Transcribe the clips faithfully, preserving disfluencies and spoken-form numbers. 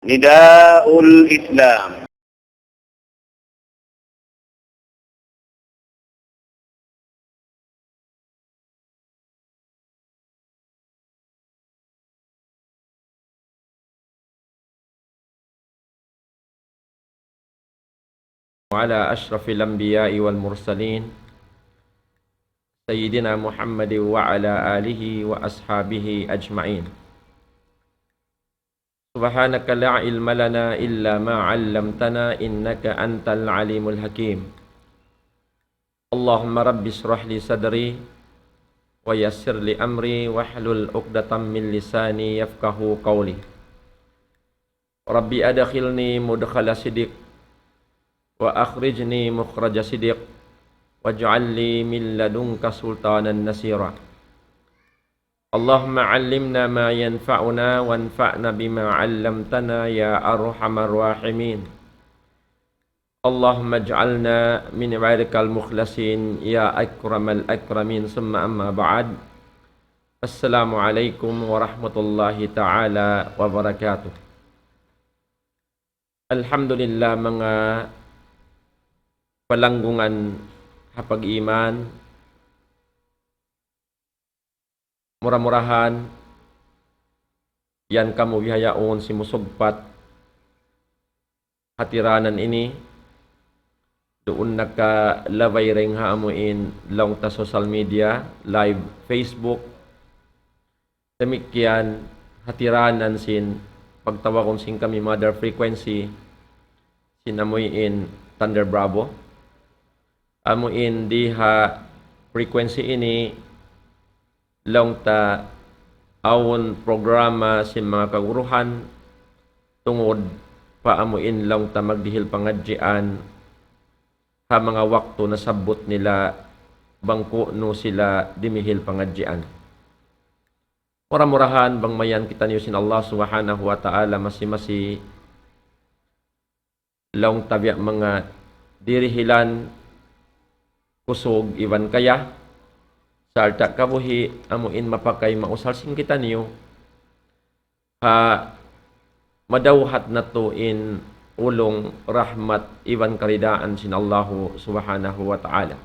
نداء الإسلام. وعلى أشرف الأنبياء والمرسلين سيدنا محمد وعلى آله وأصحابه أجمعين. سبحانك لا علم لنا إلا ما علمتنا إنك أنت العليم الحكيم. اللهم رب اشرح لي صدري ويسر لي أمري واحلل عقدة من لساني يفقهوا قولي. رب أدخلني مدخل صدق وأخرجني مخرج صدق واجعل لي من لدنك سلطانا نصيرا. اللهم علمنا ما ينفعنا وانفعنا بما علمتنا يا أرحم الراحمين. اللهم اجعلنا من عبادك المخلصين يا أكرم الأكرمين. ثم أما بعد. السلام عليكم ورحمة الله تعالى وبركاته. Alhamdulillah, manga palanggungan ha pag-iman, mura-murahan yan kamu bihaun simusugpat ha tiranan ini, duun nakalabay dayn ha amuin laung ta social media, live Facebook. Damikkiyan ha tiranan sin pagtawagun sin kami mother frequency sin amuin Thunder Bravo. Amuin di ha frequency ini laung ta awn programa sin manga kaguruhan tungud pa amuin laung ta magdihil pangadjian ha manga waktu nasabbut nila bang ku'nu sila dimihil pangadjian. Mura-murahan bang mayan kitaniyu sin Allah Subhanahu wa Ta'ala masi-masi laung ta biya' manga dirihilan kusug iban kaya, sarta' kabuhi' amuin mapakay mausal sin kitaniyu ha madawhat natu' in ulung, rahmat iban karidaan sin Allahu Subhanahu wa Ta'ala.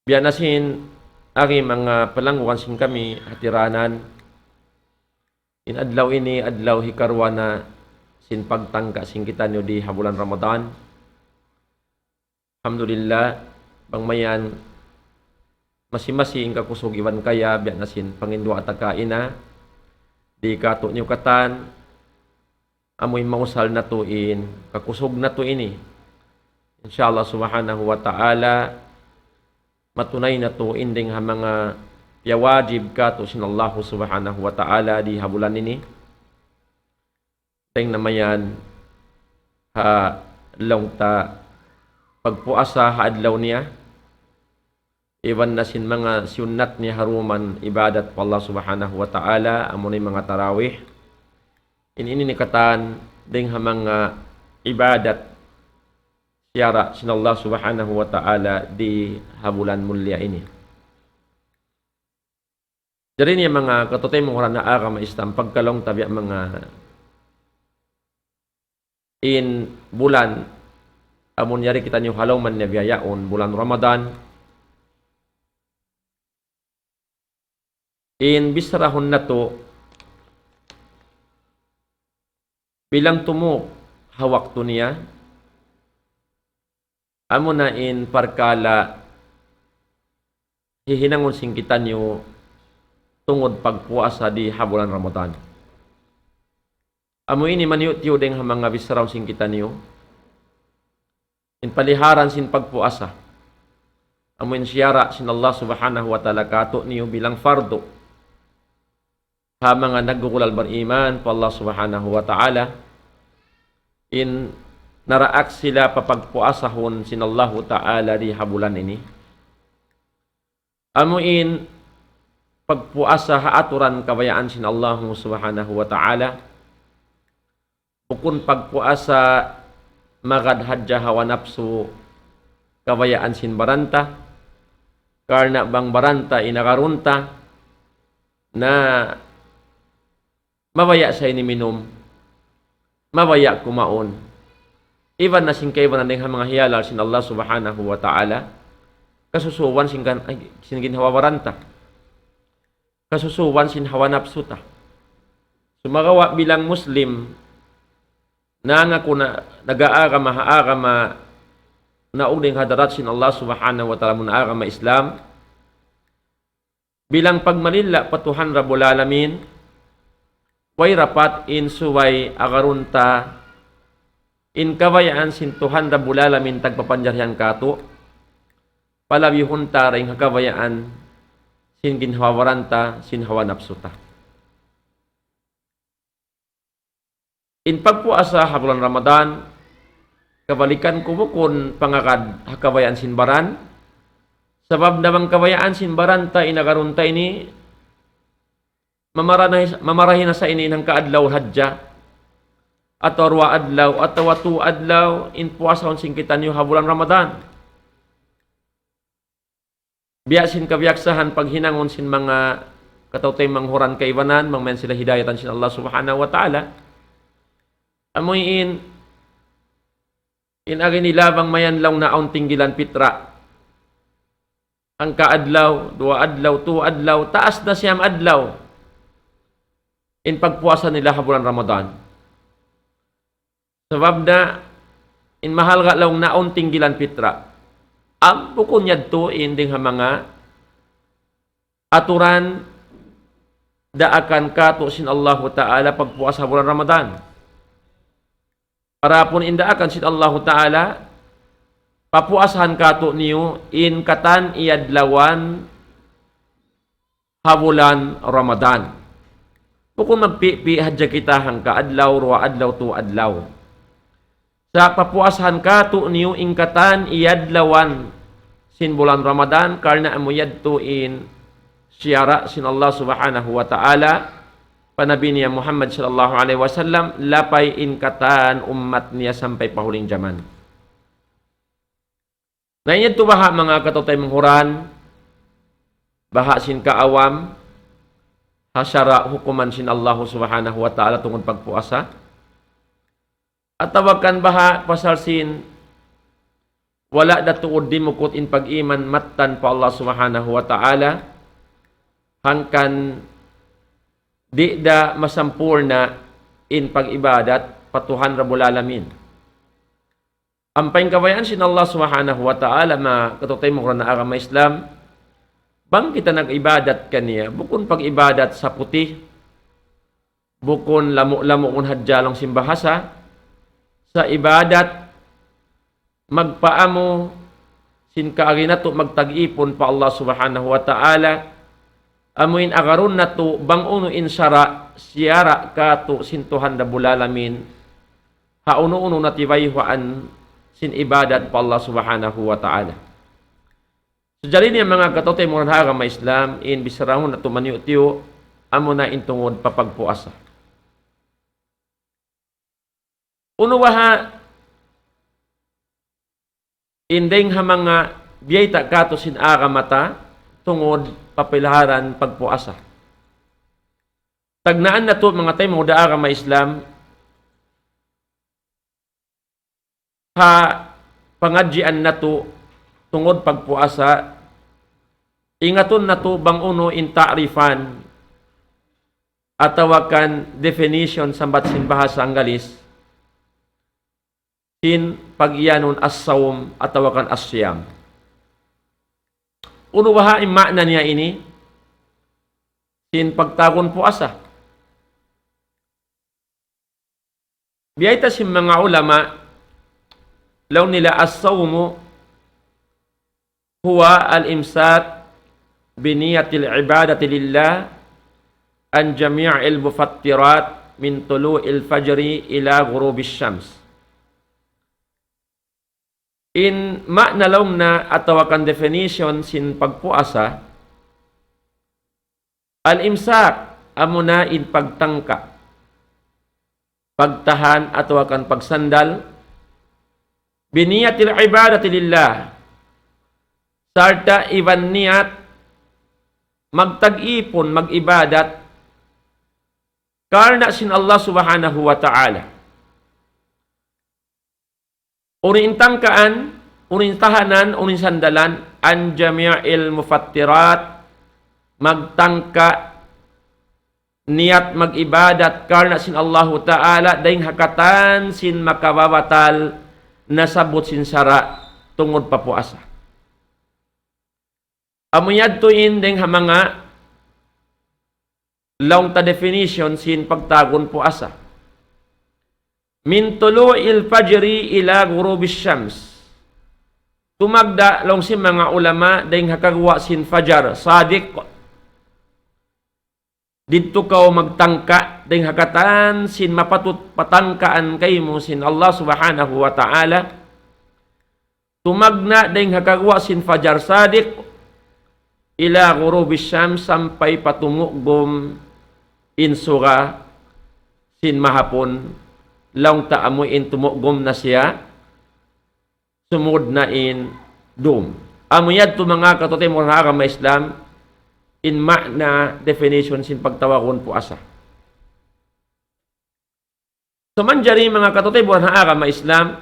Biya' na sin ari manga palanggungan sin kami ha tiranan, in adlaw ini adlaw hikaruwa na sin pagtangka sin kitaniyu di ha bulan Ramadan. Alhamdulillah, bang mayan masi-masi in kakusug iban kaya, biya' na sin panginduwaa ta kaina, di katu'niyu katan, amuin mausal natu' in kakusug natu' ini. Insya Allah Subhanahu wa Ta'ala, matunay natu' in dayng ha manga piyawajib katu' sin Allahu Subhanahu wa Ta'ala di ha bulan ini. Dayng na mayan ha laung ta pagpuasa ha adlaw niya, iban na sin manga siyunnat niya ha duman ibadat pa Allah Subhanahu wa Ta'ala, amuna in manga tarawih. In ini katan dayng ha manga ibadat siyara' sin Allah Subhanahu wa Ta'ala di ha bulan mulia ini. Jari ini manga kataymanghuran ha agama Islam, pagka laung ta biya' manga in bulan, amun yari kitaniyu ha lawm niya biya' yaun, bulan Ramadan, in bichara natu' bilang tumup ha waktu niya, amuna in parkala' hihinangun sin kitaniyu tungud pagpuasa di ha bulan Ramadan. Amu ini maniyu'-tiyu' dayng ha manga bichara sin kitaniyu. In paliharan sin pagpuasa. Amu in siyara' sin Allah Subhanahu wa Ta'ala katu'niyu bilang fardu. Ha manga naggugulal bariman pa Allah Subhanahu wa Ta'ala, in naraak sila papagpuasahun sin Allahu Ta'ala di ha bulan ini. Amu in pagpuasa ha aturan kabayaan sin Allahu Subhanahu wa Ta'ala, bukun pagpuasa magad hadja hawa napsu kabayaan sin baran ta, karna' bang baran ta in agarun ta, na mabaya' sa ini minum, mabaya' kumaun. Iban na sin kaibanan dayn ha manga hiyalal sin Allah Subhanahu wa Ta'ala, kasusuwan sin kan-, ay, sin ginhawa-baran ta. Kasusuwan sin hawa napsu ta. Sumagawa' bilang Muslim, nangaku na, nag-aagama ha agama naug dayn ha hadarat sin Allah Subhanahu wa Ta'ala, amun agama Islam, bilang pagmalilla pa Tuhan Rabbul Alamin, way dapat in subay agarun ta in kabayaan sin Tuhan Rabbul Alamin tagpapanjarihan kātu', palabihun ta dayn ha kabayaan sin ginhawa-baran ta, sin hawa napsu ta. In pagpuasa ha bulan Ramadan, kabalikan ku, bukun pangagad ha kabayaan sin baran, sabab na bang kabayaan sin baran ta in agarun ta ini, mamarahi-, mamarahi na sa ini in hangka adlaw hadja, atawa duwa adlaw, atawa tū adlaw, in puasahun sin kitaniyu ha bulan Ramadan. Biya' sin kabiyaksahan paghinangun sin manga kataw-taymanghuran kaibanan, bang mayan sila hidayatan sin Allah Subhanahu wa Ta'ala. Amu in, in agi nila bang mayan laung na awn tinggilan pitra. Hangka adlaw, duwa adlaw, tū adlaw, taas na siyam adlaw in pagpuasa nila ha bulan Ramadan. Sabab na in mahalga' laung na awn tinggilan pitra. Am, bukun yadtu in dayn ha manga aturan daakan kātu' sin Allahu Ta'ala pagpuasa bulan Ramadan. Adapun in daakan sin Allahu Ta'ala, papuasahan kātu'niyu in katan iyadlawan ha bulan Ramadan. Bukun magpi'pi' hadja kita hangka adlaw, duwa adlaw, tū adlaw. Sa' papuasahan kātu'niyu in katan iyadlawan sin bulan Ramadan, karna' amu yadtu in siyara' sin Allah Subhanahu wa Ta'ala pa Nabi niya Muhammad sallallahu alayhi wasallam, lapay in katan ummat niya sampay pa huling jaman. Na in yadtu baha' manga kataw-taymanghuran, baha' sin kaawam, ha sara' hukuman sin Allahu Subhanahu wa Ta'ala tungud pagpuasa. Atawa kan baha' pasal sin wala' da tuud dimukut in pag-iman mattan pa Allah Subhanahu wa Ta'ala, hangkan di' da masampurna' in pag-ibadat pa Tuhan Rabbul Alamin. Ampa in kabayaan sin Allah Subhanahu wa Ta'ala, manga kataw-taymanghuran ha agama Islam, bang kita nag-ibadat kaniya, bukun pag-ibadat sa puti, bukun lamu'-lamu' hadja laung sin bahasa, sa' ibadat magpaamu sin kaagi natu' magtag-ipun pa Allah Subhanahu wa Ta'ala, amu in agarun natu' bang unu in sara', siyara' kātu' sin Tuhan Rabbul Alamin, ha unu-unu na tibayhuan sin ibadat pa Allah Subhanahu wa Ta'ala. Sa' jari niya manga kataw-taymanghuran ha agama Islam, in bicharahun natu' maniyu'-tiyu', amuna in tungud pa pagpuasa. Unu baha' in dayng ha manga biyayta' kātu' sin agama ta tungud pa pilaharan pagpuasa. Tagnaan natu' manga taymanghud ha agama Islam, ha pangadjian natu' tungud pagpuasa, ingatun natu' bang unu in ta'rifan atawa kan definition sambat sin bahasa Anggalis sin pag-iyanun as-sawm atawa kan as-siyam. Unu baha' in ma'na niya ini sin pagtawagun puasa? Biyayta' sin manga ulama, laung nila الصوم هو الإمساك بنية العبادة لله عن جميع المفطرات من طلوع الفجر إلى غروب الشمس. In ma'na laung na atawa kan definition sin pagpuasa, al-imsak, amuna in pagtangka, pagtahan atawa kan pagsandal, bi niyyatil ibadati lillah, sarta' iban niyat magtag-ipun, mag-ibadat, karna' sin Allah Subhanahu wa Ta'ala. Unu in tangkaan, unu in tahanan, unu in sandalan, عن جميع المفترات, magtangka, niyat mag-ibadat karna' sin Allahu Ta'ala, dayng ha katan sin makababatal nasabbut sin sara' tungud pa puasa. Amu yadtu in dayng ha manga laung ta definition sin pagtawagun puasa. من طلوع الفجر إلى غروب الشمس. Tumagna' laung sin manga ulama dayng ha kaguwa' sin fajar sadiq. Didtu kaw magtangka dayng ha katan sin mapatut patangkaan kaymu sin Allah Subhanahu wa Ta'ala. Tumagna' dayng ha kaguwa' sin fajar sadiq, إلى غروب الشمس, sampay pa tumugum in suga sin mahapun, laung ta amu in tumugum na siya, sumud na in dum. Amu yadtu manga katutuybuhan ha agama Islam, in ma'na definition sin pagtawagun puasa. So manjari manga katutuybuhan ha agama Islam,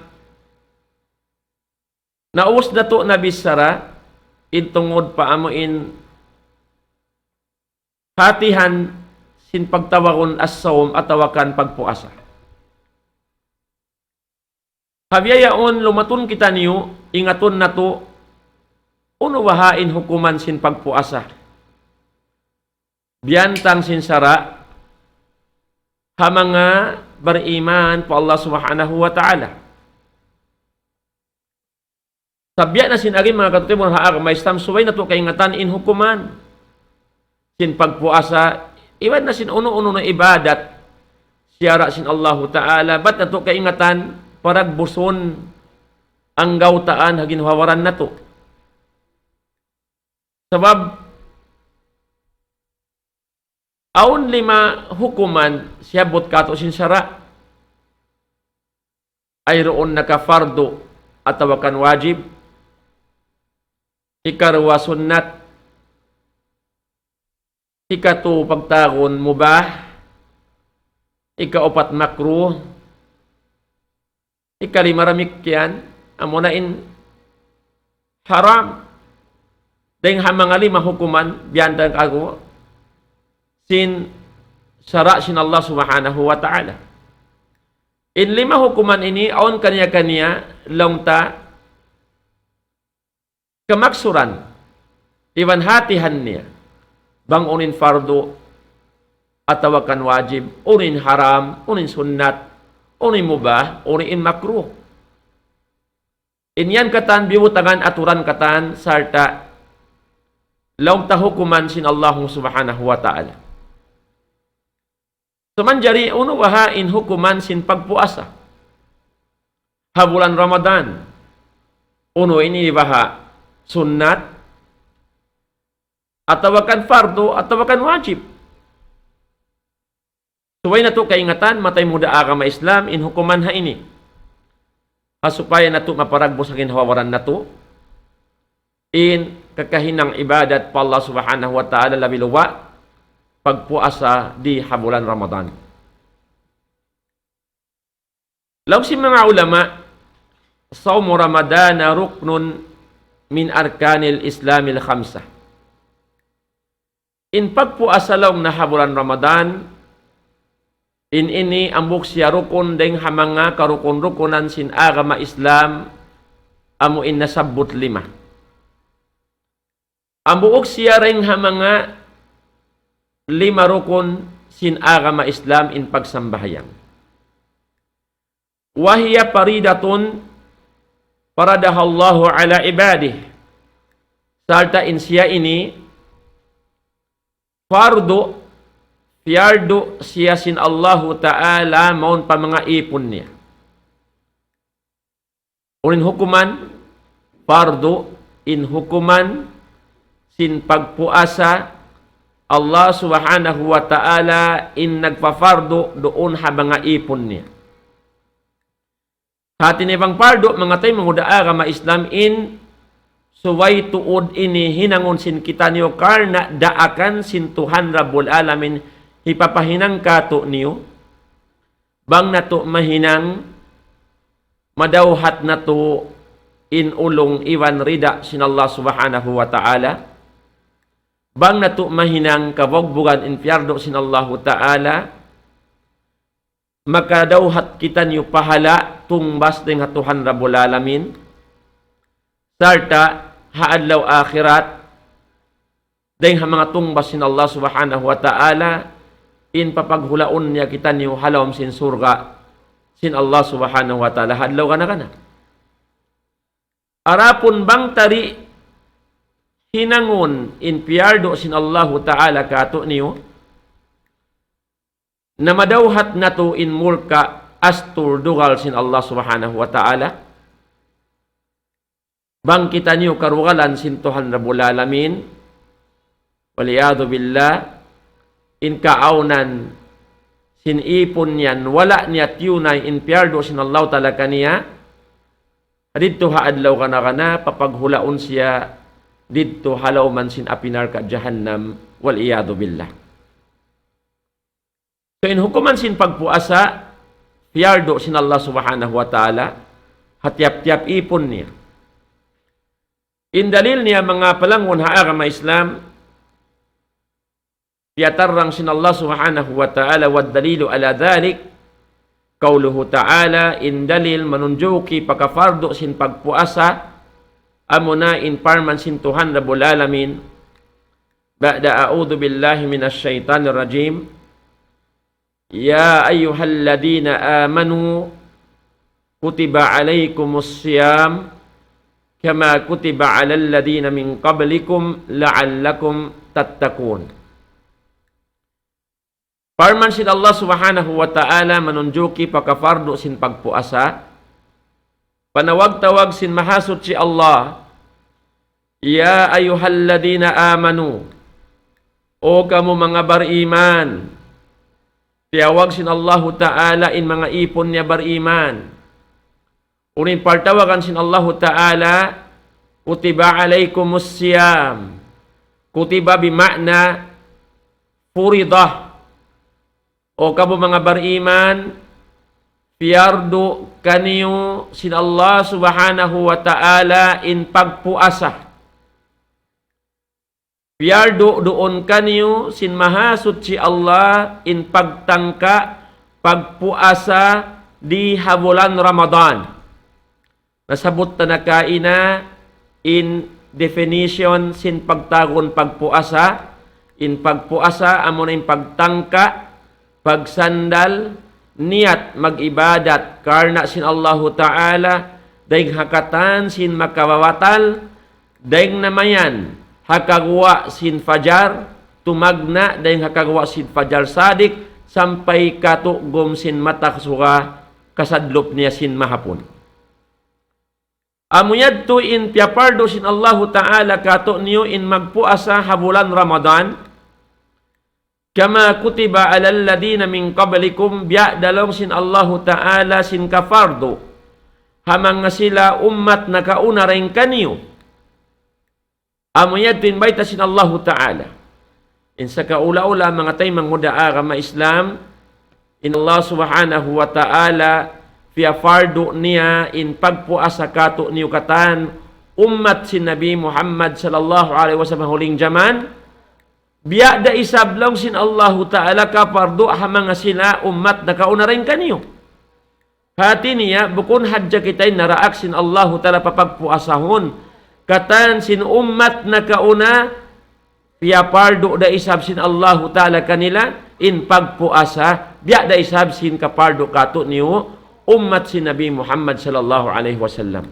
naus natu' na bichara in tungud pa amu in hatihan sin pagtawagun as-sawm atawa kan pagpuasa. Ha bihaun lumatun kitaniyu, ingatun natu', unu baha' in hukuman sin pagpuasa. Biyantang sin sara', ha manga bariman pa Allah Subhanahu wa Ta'ala. Sa' biya' na sin agi manga katutuybuhan ha agama Islam, subay natu' kaingatan in hukuman sin pagpuasa, iban na sin unu-unu na ibadat, siyara' sin Allahu Ta'ala, bat natu' kaingatan, paragbusun, anggawtaan, ha ginhawa-baran natu'. Sabab, awn lima hukuman siyabbut kātu' sin sara'. Ay duun na ka fardu atawa kan wajib. Hikaruwa sunnat. Hikatu pagtawagun mubah. Hikaupat makruh. Hikalima damikkiyan, amuna in haram. Dayng ha manga lima hukuman, biyantang kāku', sin sara' sin Allah Subhanahu wa Ta'ala. In lima hukuman ini, awn kaniya-kaniya, laung ta, kamaksuran, iban hatihan niya, bang unu in fardu, atawa kan wajib, unu in haram, unu in sunnat, unu in mubah, unu in makruh. In yan katan biyutangan aturan katan sarta' laung ta hukuman sin Allah Subhanahu wa Ta'ala. So manjari unu baha' in hukuman sin pagpuasa ha bulan Ramadan. Unu ini baha' sunnat, atawa kan fardu, atawa kan wajib. Subay natu' kaingatan, matay muda agama Islam, in hukuman ha ini. Ha supaya natu' maparagbus ha ginhawa-baran natu', in kakahinang ibadat pa Allah Subhanahu wa Ta'ala labi luba', pagpuasa di ha bulan Ramadan. Laung sin manga ulama, صوم رمضان ركن من أركان الإسلام الخمسة. In pagpuasa laung na ha bulan Ramadan, in ini hambuuk siya rukun dayng ha manga karukun-rukunan sin agama Islam, amu in nasabbut lima. Hambuuk siya dayng ha manga lima rukun sin agama Islam in pagsambahayang. وهي فريضة فرضها الله على عباده. Sarta' in siya ini fardu, piyardu siya sin Allahu Ta'ala mawn pa manga īpun niya. Unu in hukuman, fardu, in hukuman sin pagpuasa, Allah Subhanahu wa Ta'ala in nagpapardu duun ha manga īpun niya. Hāti niya bang pardu, manga taymanghud ha agama Islam, in subay tuud ini hinangun sin kitaniyu karna' daakan sin Tuhan Rabbul Alamin, hipapahinang kātu'niyu, bang natu' mahinang madawhat natu' in ulung iban rida sin Allah Subhanahu wa Ta'ala, bang natu' mahinang kabugbugan in piyardu sin Allahu Ta'ala, makadawhat kitaniyu pahala' tungbas dayn ha Tuhan Rabbul Alamin, sarta' ha adlaw akhirat, dayn ha manga tungbas sin Allah Subhanahu wa Ta'ala, in papaghulaun niya kitaniyu ha lawm sin surga' sin Allah Subhanahu wa Ta'ala ha adlaw gana-gana. Adapun bang ta di' hinangun in piyardu sin Allahu Ta'ala kātu'niyu, na madawhat natu' in murka' astul dugal sin Allah Subhanahu wa Ta'ala, bang kitaniyu karugalan sin Tuhan Rabbul Alamin, wal iyadhu billah, in kaawnan sin ipun niya, wala' niya tiyunay in piyardu sin Allah Ta'ala kaniya, didtu ha adlaw gana-gana, papaghulaun siya didtu ha lawm sin api narka' jahannam, wal iyadhu billah. So, in hukuman sin pagpuasa, piyardu sin Allah Subhanahu wa Ta'ala ha tiyap-tiyap ipun niya. In dalil niya, manga palanggun ha agama Islam, piyatarrang sin Allah Subhanahu wa Ta'ala, والدليل على ذلك قوله تعالى, in dalil manunjuki pa kapardu sin pagpuasa, amuna in parman sin Tuhan Rabbul Alamin, بعد أعوذ بالله من الشيطان الرجيم. يا أيها الذين آمنوا كتب عليكم الصيام كما كتب على الذين من قبلكم لعلكم تتقون. Parman sin Allah Subhanahu wa Ta'ala manunjuki pa kapardu sin pagpuasa, panawag-tawag sin Mahasuchi Allah, يا أيها الذين آمنوا, O kamu manga bariman. Tiyawag sin Allahu Ta'ala in manga ipun niya bariman. Unu in partawagan sin Allahu Ta'ala, كتب عليكم الصيام. Kutiba bima'na furidah. O kamu manga bariman, piyardu kaniyu sin Allah Subhanahu wa Ta'ala in pagpuasa. Piyardu duun kaniyu sin Mahasuchi Allah in pagtangka pagpuasa di ha bulan Ramadan. Nasabbut ta na kaina in definition sin pagtawagun pagpuasa. In pagpuasa amuna in pagtangka, pagsandal, niyat mag-ibadat karna' sin Allahu Ta'ala, dayn ha katan sin makababatal, dayn na mayan ha kaguwa' sin fajar, tumagna' dayn ha kaguwa' sin fajar sadiq, sampay katugum sin mata suga kasadlup niya sin mahapun. Amu yadtu in piyapardu sin Allahu Ta'ala kātu'niyu in magpuasa ha bulan Ramadan, كما كتب على الذين من قبلكم, biya' da laung sin Allahu Ta'ala sin kapardu ha manga sila ummat nakauna dayn kaniyu. Amu yadtu in bayta' sin Allahu Ta'ala. In sakaula-ula manga taymanghud ha agama Islam, in Allah Subhanahu wa Ta'ala piyapardu niya in pagpuasa kātu'niyu katan ummat sin Nabi Muhammad sallallahu alayhi wasallam ha huling jaman, biya' da isab laung sin Allahu Ta'ala kapardu ha manga sila ummat nakauna dayn kaniyu. Hāti niya, bukun hadja kita in naraak sin Allahu Ta'ala papagpuasahun. Katan sin ummat nakauna, piyapardu da isab sin Allahu Ta'ala kanila in pagpuasa, biya' da isab sin kapardu kātu'niyu ummat sin Nabi Muhammad sallallahu alayhi wasallam.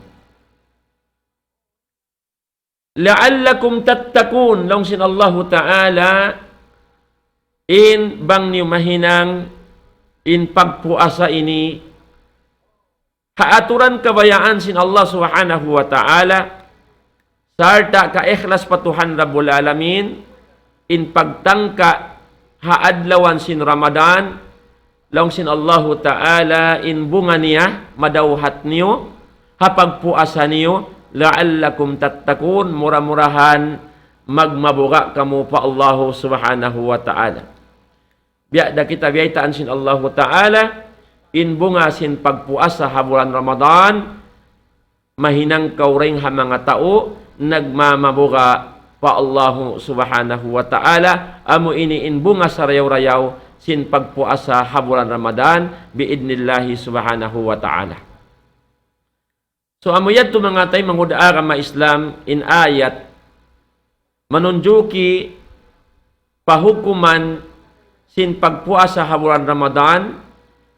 لعلكم تتقون, laung sin Allahu Ta'ala, in bang niyu mahinang in pagpuasa ini ha aturan kabayaan sin Allah Subhanahu wa Ta'ala, sarta' kaikhlas pa Tuhan Rabbul Alamin, in pagtangka ha adlawan sin Ramadan, laung sin Allahu Ta'ala in bunga niya madawhat niyu ha pagpuasa niyu, لعلكم تتقون, mura-murahan magmabuga' kamu pa Allahu Subhanahu wa Ta'ala. Biya' da kita biyaytaan sin Allahu Ta'ala, in bunga sin pagpuasa ha bulan Ramadan, mahinang kaw dayn ha manga tau nagmamabuga' pa Allahu Subhanahu wa Ta'ala, amu ini in bunga sarayaw-rayaw sin pagpuasa ha bulan Ramadan, bi'idnillahi Subhanahu wa Ta'ala. So, amu yadtu manga taymanghud ha agama Islam, in ayat manunjuki pahukuman sin pagpuasa ha bulan Ramadan,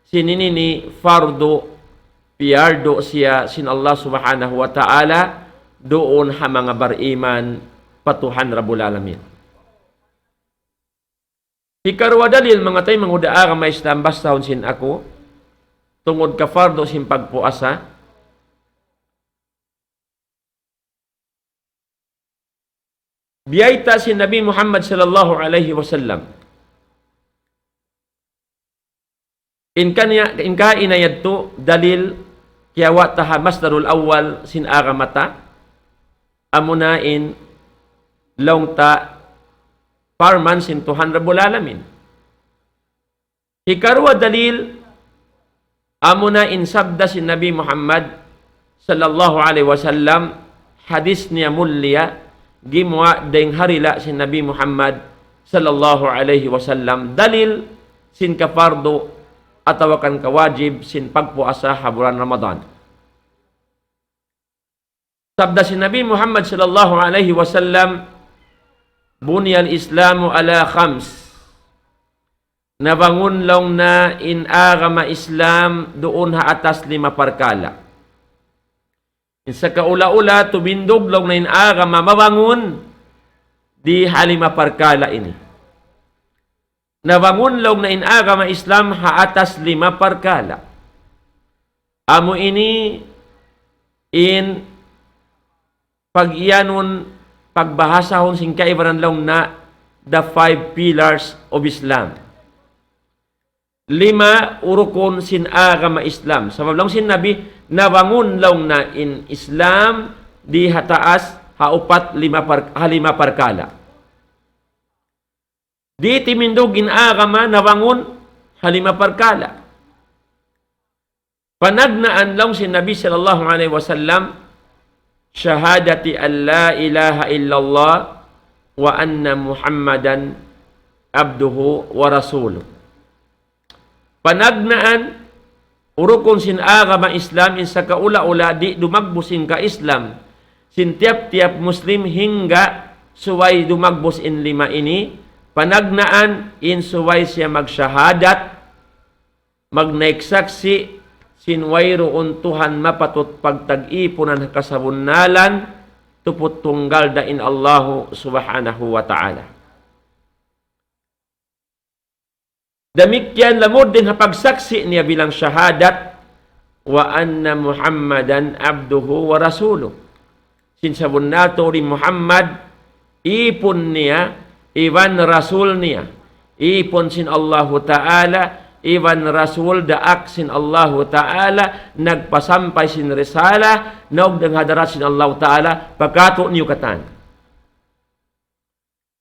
sin ini ini fardu, piyardu siya sin Allah Subhanahu wa Ta'ala, duun ha manga bariman pa Tuhan Rabbul Alamin. Hikaruwa dalil, manga taymanghud ha agama Islam, basahun sin aku, tungud kapardu sin pagpuasa. Biyayta' sin Nabi Muhammad sallallahu alayhi wasallam. In kaniya, in kaina yadtu dalil kiyawa' ta ha masdarul awwal sin agama ta, amuna in laung ta parman sin Tuhan Rabbul Alamin. Hikaruwa dalil, amuna in sabda sin Nabi Muhammad sallallahu alayhi wasallam, hadis niya mulia, gimuwa' dayng ha dila' sin Nabi Muhammad sallallahu alayhi wasallam, dalil sin kapardu atawa kan kawajib sin pagpuasa ha bulan Ramadan. Sabda sin Nabi Muhammad sallallahu alayhi wasallam, بني الإسلام على خمس. Nabangun laung niya in agama Islam duun ha atas lima parkala'. In sakaula-ula tumindug laung niya in agama mabangun di ha lima parkala' ini. Nabangun laung niya in agama Islam ha atas lima parkala'. Amu ini in pag-iyanun, pagbahasahun sin kaibanan laung niya the five pillars of Islam. Lima rukun sin agama Islam. Sabab laung sin Nabi, nabangun laung niya in Islam di ha taas ha upat lima par-, ha lima parkala'. Di' timindug in agama nabangun ha lima parkala'. Panagnaan laung sin Nabi sallallahu alayhi wasallam, شهادة أن لا إله إلا الله وأن محمدا عبده ورسوله. Panagnaan rukun sin agama Islam in sakaula-ula di' dumagbus in ka-Islam sin tiyap-tiyap Muslim hangga subay dumagbus in lima ini, panagnaan in subay siya magsahadat, magnaik saksi' sin wayruun Tuhan mapatut pagtag-ipunan ha kasabunnalan, tuput tunggal da in Allahu Subhanahu wa Ta'ala. Damikkiyan lamud dayng ha pagsaksi' niya bilang shahadat, وأن محمدا عبده ورسوله. Sin sabunnal tuud hi Muhammad, ipun niya, iban rasul niya. Ipun sin Allahu Ta'ala, iban rasul daak sin Allahu Ta'ala, nagpasampay sin risala, naug dayn ha hadarat sin Allahu Ta'ala, pa kātu'niyu katan.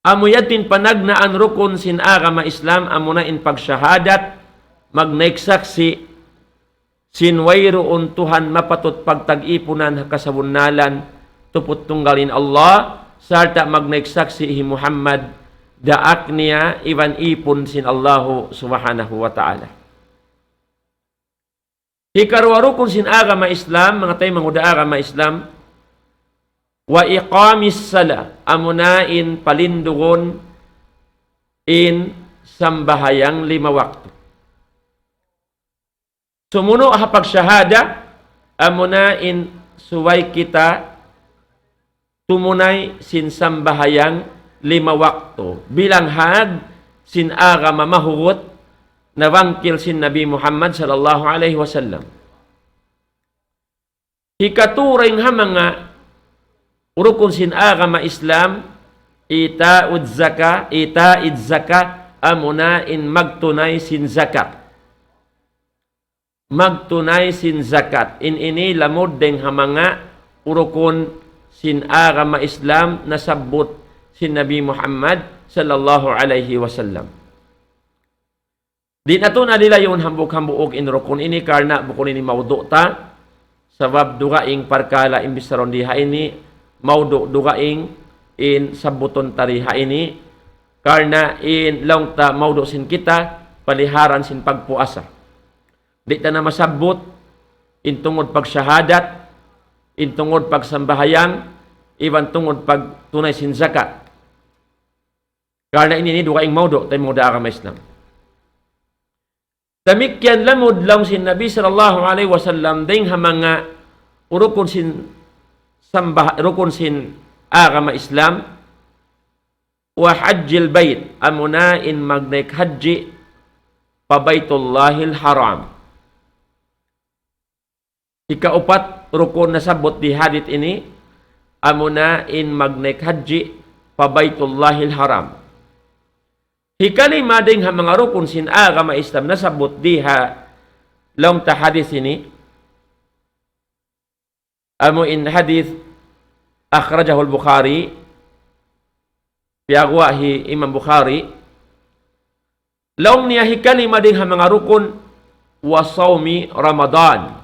Amu yadtu in panagnaan rukun sin agama Islam, amuna in pagshahadat, magnaik saksi', sin wayruun Tuhan mapatut pagtag-ipunan ha kasabunnalan, tuput tunggal in Allah, sarta' magnaik saksi' hi Muhammad, daak niya, iban ipun sin Allahu Subhanahu wa Ta'ala. Hikaruwa rukun sin agama Islam, manga taymanghud ha agama Islam, وإقام الصلاة, amuna in palindugun in sambahayang lima waktu. Sumunu' ha pagshahada, amuna in subay kita tumunay sin sambahayang lima waktu. Bilang hag sin agama mahugut nabangkil sin Nabi Muhammad sallallahu alayhi wasallam. Hikatu dayn ha manga rukun sin agama Islam, إيتاء الزكاة, إيتاء الزكاة, amuna in magtunay sin zakat. Magtunay sin zakat. In ini lamud dayng ha manga rukun sin agama Islam nasabbut sin Nabi Muhammad sallallahu alayhi wasallam. Di' natu' na lilayun hambuuk-hambuuk in rukun ini karna' bukun ini mawdu' ta. Sabab dugaing parkala' in bissarun di ha ini, mawdu' dugaing in sabbutun ta di ha ini, karna' in laung ta mawdu' sin kita, paliharan sin pagpuasa. Di' ta na masabbut, in tungud pagshahadat, in tungud pagsambahayang, iban tungud pagtunay sin zakat. Karna' ini, ini dugaing mawdu', taymanghud ha agama Islam. Damikkiyan lamud laung sin Nabi sallallahu alayhi wasallam, dayng ha manga rukun sin sambah-, rukun sin agama Islam, wa hajjil bayt, amuna in magnaik hajji pa Baytullahil Haram. Hikaupat rukun nasabbut di hadith ini, amuna in magnaik hajji pa Baytullahil Haram. Hikalima dayng ha manga rukun sin agama Islam nasabbut di ha laung ta hadith ini, amu in hadith akhrajahul Bukhari, piyaguwa' hi Imam Bukhari, laung niya hikalima dayng ha manga rukun, wa sawmi Ramadan.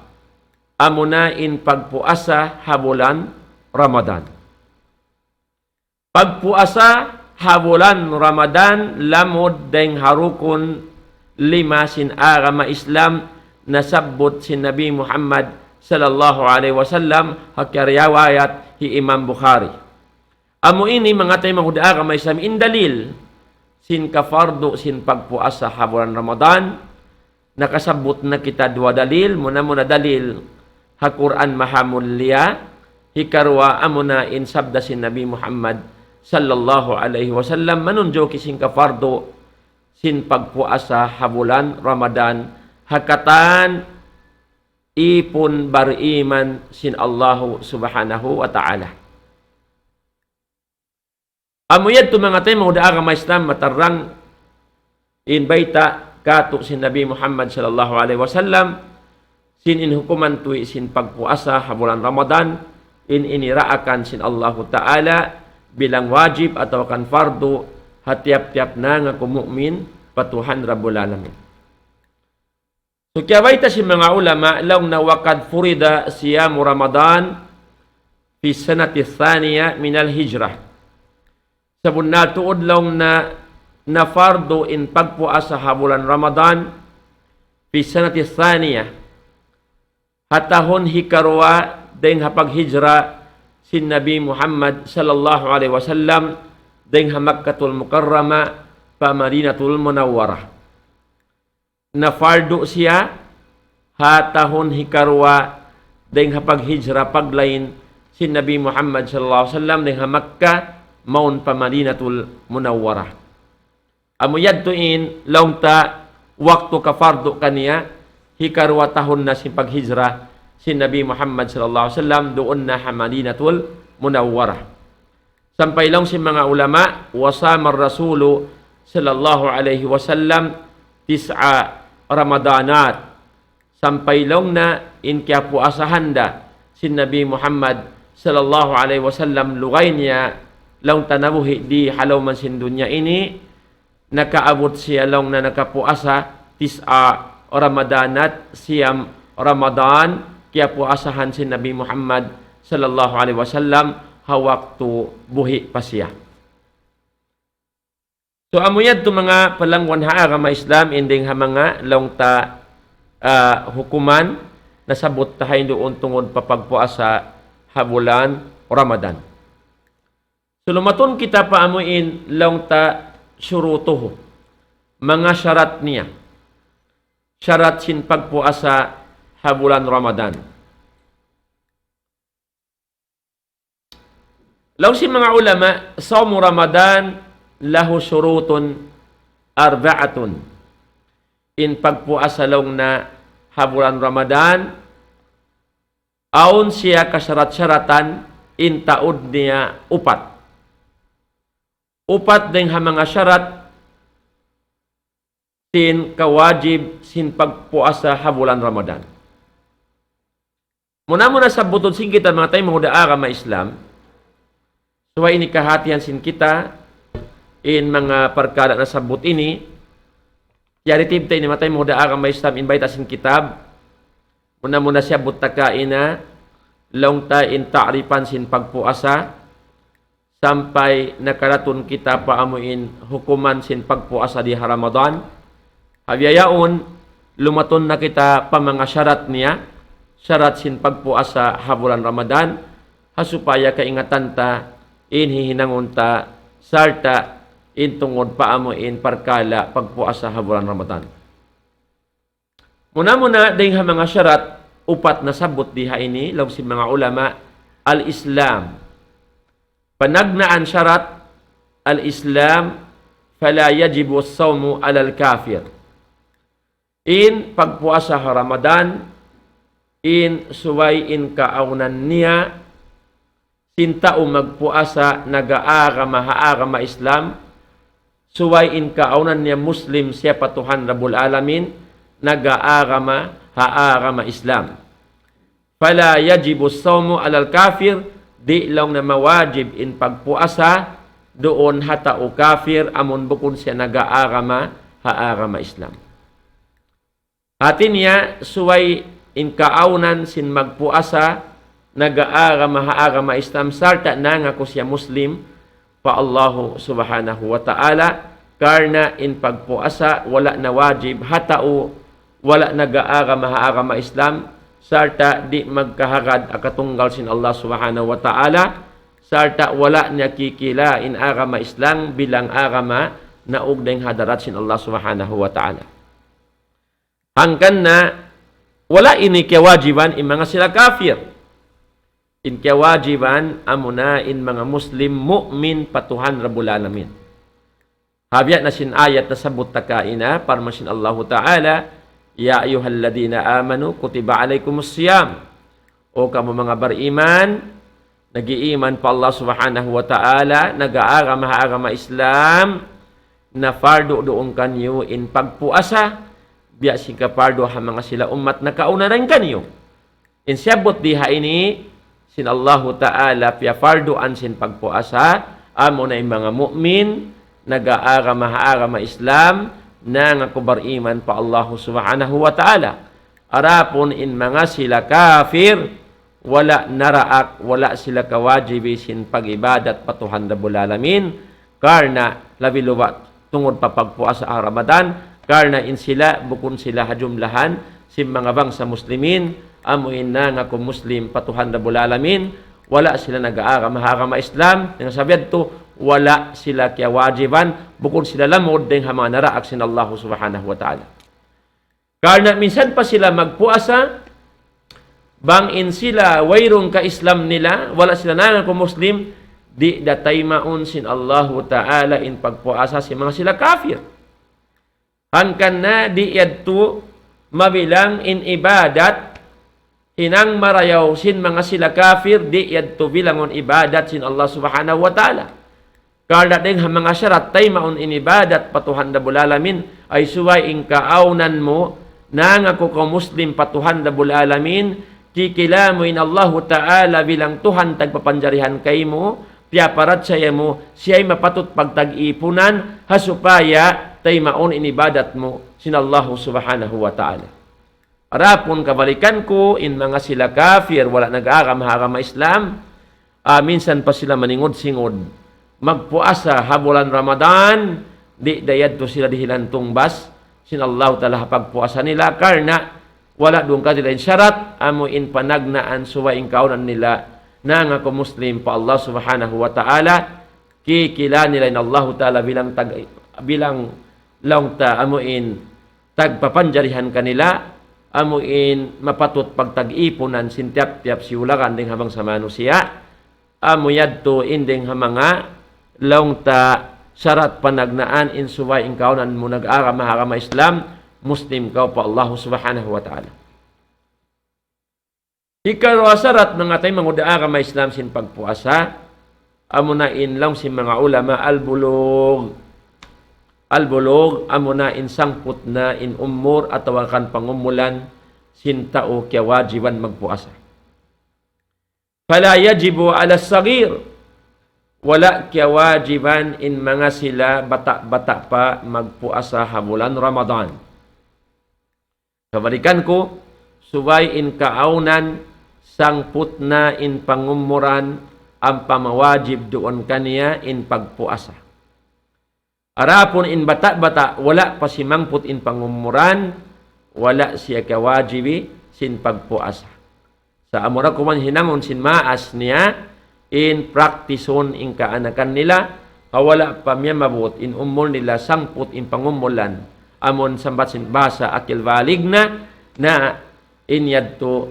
Amuna in pagpuasa ha bulan Ramadan. Pagpuasa ha bulan Ramadan lamud dayng ha rukun lima sin agama Islam nasabbut sin Nabi Muhammad sallallahu alayhi wasallam ha kiyariwayat hi Imam Bukhari. Amu ini manga taymanghud ha agama Islam in dalil sin kafardu sin pagpuasa ha bulan Ramadan. Nakasabbut na kita duwa dalil, muna-muna dalil ha Qur'an Mahamulliya, hikaruwa amuna in sabda sin Nabi Muhammad sallallahu alayhi wasallam manunjuki sin kafardu sin pagpuasa ha bulan Ramadan ha katan ipun bariman sin Allahu Subhanahu wa Ta'ala. Amu yadtu manga taymanghud ha agama Islam matarrang in bayta' katu' sin Nabi Muhammad sallallahu alayhi wasallam, sin in hukuman tuwi' sin pagpuasa ha bulan Ramadan, in ini daakan sin Allahu Ta'ala bilang wajib atawa kan fardu ha tiyap-tiyap nangaku mu'min pa Tuhan Rabbul Alamin. So, kiyabayta' sin manga ulama, laung niya, وقد فرض صيام رمضان في السنة الثانية من الهجرة. Sabunnal tuud laung niya, nafardu in pagpuasa ha bulan Ramadan, في السنة الثانية. Ha tahun hikaruwa, dayng ha paghijra sin Nabi Muhammad sallallahu alayhi wasallam, dayng ha Makkatul Mukarramah, pa Madinatul Munawwarah. Nafardu siya ha tahun hikaruwa dayng ha paghijra paglain sin Nabi Muhammad sallallahu alayhi wasallam dayng ha Makkah mawn pa Madinatul Munawwarah. Amu yadtu in laung ta waktu kafardu kaniya hikaruwa tahun na sin paghijra sin Nabi Muhammad sallallahu alayhi wasallam duun na ha Madinatul Munawwarah. Sampay laung sin manga ulama, وصام الرسول صلى الله عليه وسلم تسع رمضانات. Sampay laung niya in kiyapuasahan da sin Nabi Muhammad sallallahu alayhi wasallam lugay niya laung ta nabuhi' di ha lawm sin dunya ini, nakaabut siya laung niya nakapuasa tis'a Ramadanat, siyam Ramadan, kiyapuasahan sin Nabi Muhammad sallallahu alayhi wasallam ha waktu buhi' pa siya. So, amu yadtu manga palangguan ha agama Islam, in dayng ha manga laung ta, ah, hukuman nasabbut ta ha ini duun tungud pa pagpuasa ha bulan Ramadan. So, lumatun kita pa amu in laung ta shurutuhu, manga sharat niya. Sharat sin pagpuasa ha bulan Ramadan. Laung sin manga ulama, صوم رمضان له شروط أربعة. In pagpuasa laung niya ha bulan Ramadan, awn siya kasharat-sharatan, in taud niya upat. Upat dayng ha manga sharat sin kawajib sin pagpuasa ha bulan Ramadan. Muna-muna sabbutun sin kita manga taymanghud ha agama Islam, subay ini kahatihan sin kita in manga parkala' nasabbut ini, Kiyaritib ta ini manga taymanghud ha agama Islam in bayta' sin kitab. Muna-muna siyabbut ta kaina, laung ta in ta'rifan sin pagpuasa, sampay nakaratun kita pa amu in hukuman sin pagpuasa di ha Ramadan. Ha bihaun, lumatun na kita pa manga sharat niya, sharat sin pagpuasa ha bulan Ramadan, ha supaya kaingatan ta, in hihinangun ta, sarta' in tungud pa amu in parkala' pagpuasa ha bulan Ramadan. Muna-muna, dayng ha manga sharat upat nasabbut di ha ini, laung sin manga ulama, al-Islam. Panagnaan sharat, al-Islam, فلا يجب الصوم على الكافر. In pagpuasa ha Ramadan, in subay in kaawnan niya, sin tau magpuasa nag-aagama ha agama Islam, subay in kaawnan niya Muslim siya pa Tuhan Rabbul Alamin, nag-aagama ha agama Islam. فلا يجب الصوم على الكافر, di' laung niya mawajib in pagpuasa duun ha tau kafir, amun bukun siya nag-aagama ha agama Islam. Hati niya, subay in kaawnan sin magpuasa, nag-aagama ha agama Islam, sarta' nangaku siya Muslim pa Allahu Subhanahu wa Ta'ala, karna' in pagpuasa wala' na wajib ha tau wala' nag-aagama ha agama Islam, sarta' di' magkahagad ha katunggal sin Allah Subhanahu wa Ta'ala, sarta' wala' niya kikila in agama Islam bilang agama naug dayng ha hadarat sin Allah Subhanahu wa Ta'ala. Hangkan na wala' ini kiyawajiban in manga sila kafir. In kiyawajiban amuna in manga Muslim mu'min pa Tuhan Rabbul Alamin. Ha biya' na sin ayat nasabbut ta kaina, parman sin Allahu Ta'ala, يا أيها الذين آمنوا كتب عليكم الصيام. O kamu manga bariman, nag-iiman pa Allah Subhanahu wa Ta'ala, nag-aagama ha agama Islam, na fardu duun kaniyu in pagpuasa, biya' sin kapardu ha manga sila ummat nakauna dayn kaniyu. In siyabbut di ha ini, sin Allahu Ta'ala piyaparduan sin pagpuasa, amuna in manga mu'min, nag-aagama ha agama Islam, nangaku bariman pa Allahu Subhanahu wa Ta'ala. Adapun in manga sila kafir, wala' naraak, wala' sila kawajibi sin pag-ibadat pa Tuhan Rabbul Alamin, karna' labi luba' tungud pa pagpuasa ha Ramadan, karna' in sila bukun sila ha jumlahan sin manga bangsa Muslimin, amu in nangaku Muslim pa Tuhan Rabbul Alamin, wala' sila nag-aagama ha agama Islam, dayn ha sabab yadtu, wala' sila kiyawajiban, bukun sila lamud dayn ha manga naraak sin Allahu Subhanahu wa Ta'ala. Karna' minsan pa sila magpuasa, bang in sila wayruun ka Islam nila, wala' sila nangaku Muslim, di' da taymaun sin Allahu Ta'ala in pagpuasa sin manga sila kafir. Hangkan na di' yadtu mabilang in ibadat, hinang marayaw sin manga sila kafir, di' yadtu bilangun ibadat sin Allah Subhanahu wa Ta'ala. Karna' dayn ha manga sharat taymaun in ibadat pa Tuhan Rabbul Alamin, ay subay in kaawnan mu, nangaku kaw Muslim pa Tuhan Rabbul Alamin, kikila mu in Allahu Ta'ala bilang Tuhan tagpapanjarihan kaymu, piyaparachaya mu, siyay mapatut pagtag-ipunan, ha supaya taymaun in ibadat mu sin Allahu Subhanahu wa Ta'ala. Adapun kabalikan ku, in manga sila kafir, wala' nag-agama ha agama Islam, ah, minsan pa sila maningud-singud magpuasa ha bulan Ramadan, di' da yadtu sila dihilan tungbas sin Allahu Ta'ala ha pagpuasa nila, karna' wala' duun kanila in sharat, amu in panagnaan subay in kaawnan nila nangaku Muslim pa Allah Subhanahu wa Ta'ala, kikila nila in Allahu Ta'ala bilang tag-, bilang laung ta amu in tagpapanjarihan kanila, amu in mapatut pagtag-ipunan sin tiyap-tiyap siyulagan dayn ha bangsa manusiya', amu yadtu in dayn ha manga laung ta sharat panagnaan in subay in kaawnan mu nag-agama ha agama Islam, Muslim kaw pa Allahu Subhanahu wa Ta'ala. Hikaruwa sharat manga taymanghud ha agama Islam sin pagpuasa, amuna in laung sin manga ulama al-bulugh. Al-bulugh, amuna in sangput na in umur atawa kan pangumulan sin tau kiyawajiban magpuasa. فلا يجب على الصغير. wala' kiyawajiban in manga sila bata'-bata' pa magpuasa ha bulan Ramadan. Kabalikan ku, subay in kaawnan sangput na in pangumuran ampa mawajib duun kaniya in pagpuasa. Adapun in bata'-bata' wala' pa simangput in pangumuran, wala' siya kawajibi sin pagpuasa. Sa' amura kuman hinangun sin maas niya, in praktisun in kaanakan nila, ha wala' pa miyamabut in umul nila sangput in pangumulan, amun sambat sin bahasa akil balig na, na in yadtu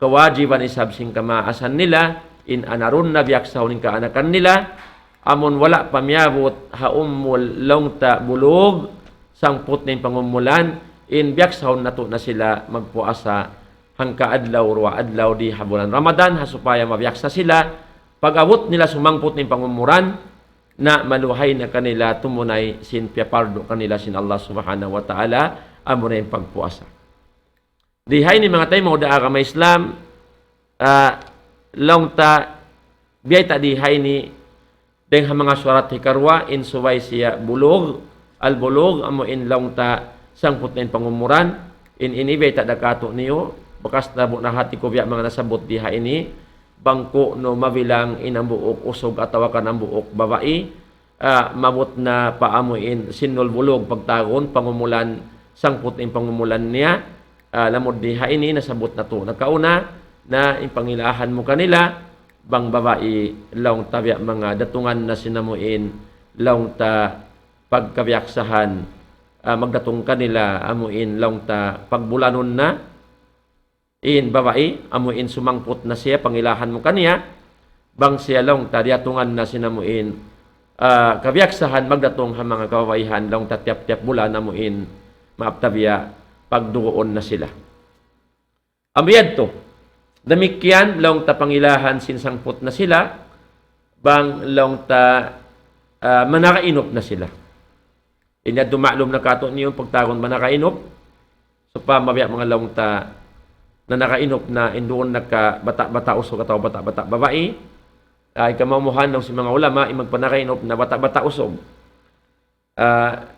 kawajiban isab sin kamaasan nila, in anarun na biyaksahun in kaanakan nila, amun wala' pa miyabut ha umul laung ta bulug, sangput na in pangumulan, in biyaksahun natu' na sila magpuasa hangka adlaw, duwa adlaw di ha bulan Ramadan, ha supaya mabiyaksa sila, pag-abut nila sumangput na in pangumuran, na maluhay na kanila tumunay sin piyapardu kanila sin Allah Subhanahu wa Ta'ala, amuna in pagpuasa. Di ha ini manga taymanghud ha agama Islam, ah, laung ta, biyayta' di ha ini, dayng ha manga surat hikaruwa, in subay siya bulug, al-bulug, amu in laung ta sangput na in pangumuran, in ini biyayta' da katu' niyu, bakas na bu-, na hati ku biya' manga nasabbut di ha ini, bang ku'nu mabilang in hambuuk usug atawa kan hambuuk babai, ah, maabut na pa amu in sinnul bulug pagtawagun, pangumulan, sangput in pangumulan niya, ah, lamud di ha ini nasabbut natu' nakauna, na in pangilahan mu kanila, bang babai laung ta biya' manga datungan na sin amu in, laung ta pagkabiyaksahan, ah, magdatung kanila, amu in laung ta pagbulanun na, in babai, amu in sumangput na siya, pangilahan mu kaniya, bang siya laung ta diyatungan na sin amu in, ah, kabiyaksahan magdatung ha manga kababaihan, laung ta tiyap-tiyap bulan, amu in, maap ta biya', pagduguun na sila. Amu yadtu, damikkiyan, laung ta pangilahan sin sangput na sila, bang laung ta, ah, manakainup na sila. Ini yadtu ma'lum na katu' niyu pagtawagun manakainup. Supama biya' manga laung ta nanakainup na in duun na ka bata'-bata' usug atawa bata'-bata' babai. Ay, kamumuhan laung sin manga ulama, in magpanakainup na bata'-bata' usug. Ah,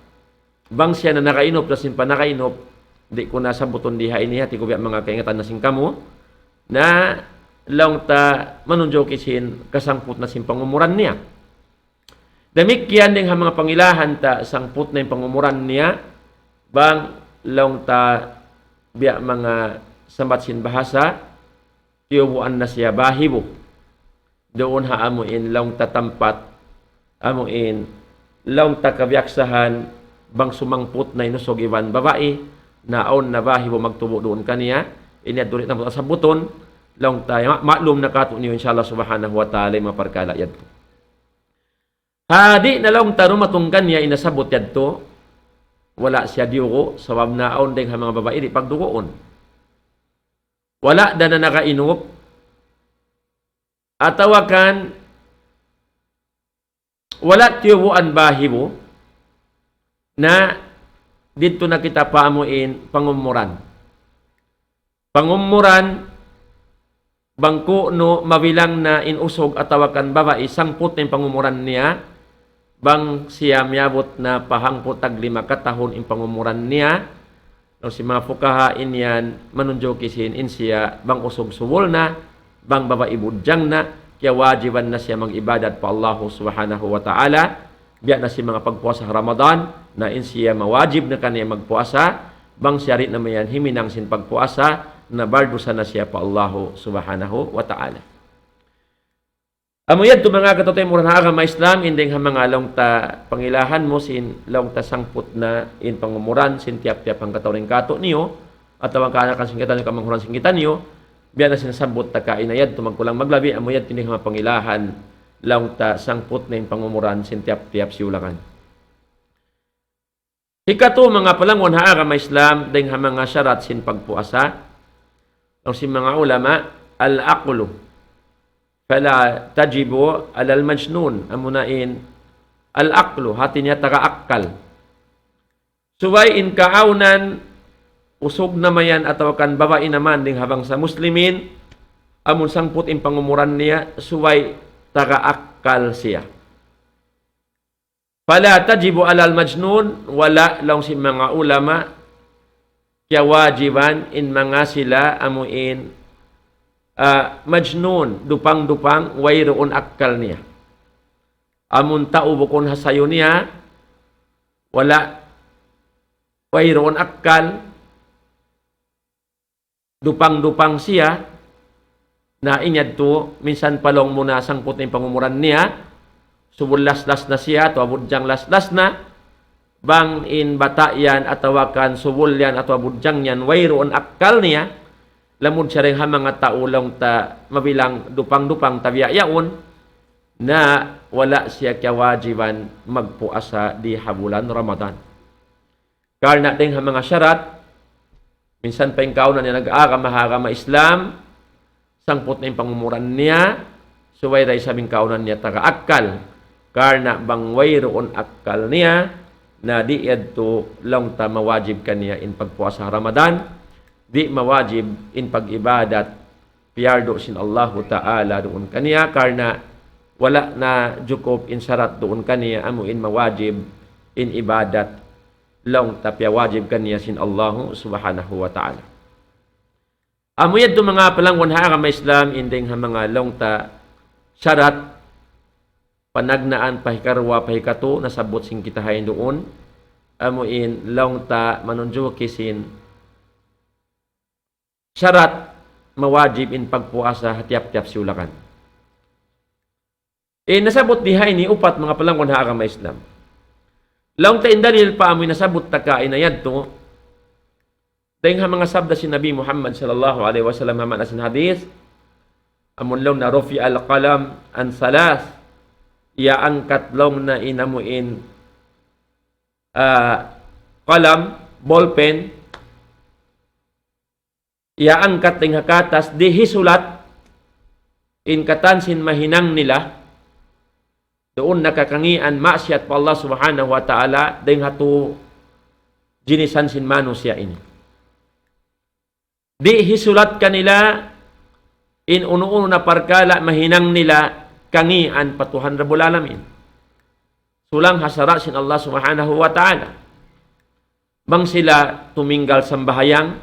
bang siya nanakainup na sin panakainup, di' ku na sabbutun di ha ini, hati ku biya' manga kaingatan na sin kamu, na laung ta manunjuki sin kasangput na sin pangumuran niya. Damikkiyan dayng ha manga pangilahan ta sangput na in pangumuran niya, bang laung ta biya' manga sambat sin bahasa, tiyubuan na siya bahibu. Duun ha amu in laung ta tampat, amu in laung ta kabiyaksahan, bang sumangput na in usug iban babai, na awn na bahibu magtubu' duun kaniya, ini yadtu di' na sabbutun, laung ta, ma-, ma'lum na katu' niyu, insya Allah subhanahu wa ta'ala, in manga parkala' yadtu. Ha di' na laung ta dumatung kaniya in nasabbut yadtu, wala' siya diyugu', sabab na awn dayng ha manga babai di' pagduguun. Wala' da nanakainup, atawa kan wala' tiyubuan bahibu, na didtu na kita pa amu in pangumuran. Pangumuran, bang ku'nu mabilang na in usug atawa kan babai, sangput na in pangumuran niya, bang siya miyabut na pa hangpu' tag lima katahun in pangumuran niya, laung sin manga fukaha in yan manunjuki sin in siya bang usug subul na, bang babai budjang na, kiyawajiban na siya mag-ibadat pa Allahu Subhanahu wa Ta'ala, biya' na sin manga pagpuasa ha Ramadan, na in siya mawajib na kaniya magpuasa, bang siya di' na mayan himinang sin pagpuasa, na bardusa na siya pa Allahu Subhanahu wa Ta'ala. Amu yadtu manga kataymanghuran ha agama Islam, in dayng ha manga laung ta pangilahan mu sin laung ta sangput na in pangumuran sin tiyap-tiyap hangkatau dayn kātu' niyu, atawa kaanakan sin kitaniyu, kamanghuran sin kitaniyu, biya' na sin sabbut ta kaina yadtu magkulang maglabi, amu yadtu in dayng ha manga pangilahan laung ta sangput na in pangumuran sin tiyap-tiyap siyulangan. Hikatu manga palangguan ha agama Islam, dayng ha manga sharat sin pagpuasa. Laung sin manga ulama, العقل فلا تجب على المجنون. Amuna in al-aqlu, hati niya taga akkal. Subay in kaawnan, usug na mayan atawa kan babai na man dayng ha bangsa Muslimin, amun sangput in pangumuran niya, subay taga ak-, akkal siya. فلا تجب على المجنون, wala' laung sin manga ulama, kiyawajiban in manga sila amuin, ah, majnun, dupang-dupang, wayruun akkal niya. Amun tau bukun ha sayu niya, wala', wayruun akkal, dupang-dupang siya, na in yadtu, minsan pa laung mu na sangput na in pangumuran niya, subul laslas na siya, atawa budjang laslas na, bang in bata' yan, atawa kan subul yan, atawa budjang yan, wayruun akkal niya, lamud siya dayn ha manga tau laung ta mabilang dupang-dupang tabiya' yaun, na wala' siya kiyawajiban magpuasa di ha bulan Ramadan. Karna' dayn ha manga sharat, minsan pa in kaawnan niya nag-agama ha agama Islam, sangput na in pangumuran niya, subay da isab in kaawnan niya taga akkal. Karna' bang wayruun akkal niya, na di' yadtu laung ta mawajib kaniya in pagpuasa Ramadan, di' mawajib in pag-ibadat, piyardu sin Allahu Ta'ala duun kaniya, karna' wala' na jukup in sharat duun kaniya, amu in mawajib in ibadat laung ta piyawajib kaniya sin Allahu Subhanahu wa Ta'ala. Amu yadtu manga palanggun ha agama Islam, in dayn ha manga laung ta sharat, panagnaan, pa hikaruwa, pa hikatu, nasabbut sin kita ha yan duun, amu in laung ta manunjuki sin sharat mawajib in pagpuasa ha tiyap-tiyap siyulakan. In nasabbut di ha ini upat manga palanggun ha agama Islam. Laung ta in dalil pa amu in nasabbut ta kaina yadtu, dayn ha manga sabda sin Nabi Muhammad sallallahu alayhi wasallam ha maana sin hadith, amun laung niya رفع القلم عن ثلاث, iyaangkat laung niya in amu in, ah, qalam, ballpen, iyaangkat dayn ha katas, di' hisulat in katan sin mahinang nila, duun na kakangian maksiyat pa Allah Subhanahu wa Ta'ala, dayn ha tu jinisan sin manusiya' ini. Di' hisulat kanila in unu-unu na parkala' mahinang nila kangian pa Tuhan Rabbul Alamin. Sulang ha sara' sin Allah Subhanahu wa Ta'ala. Bang sila tuminggal sambahayang,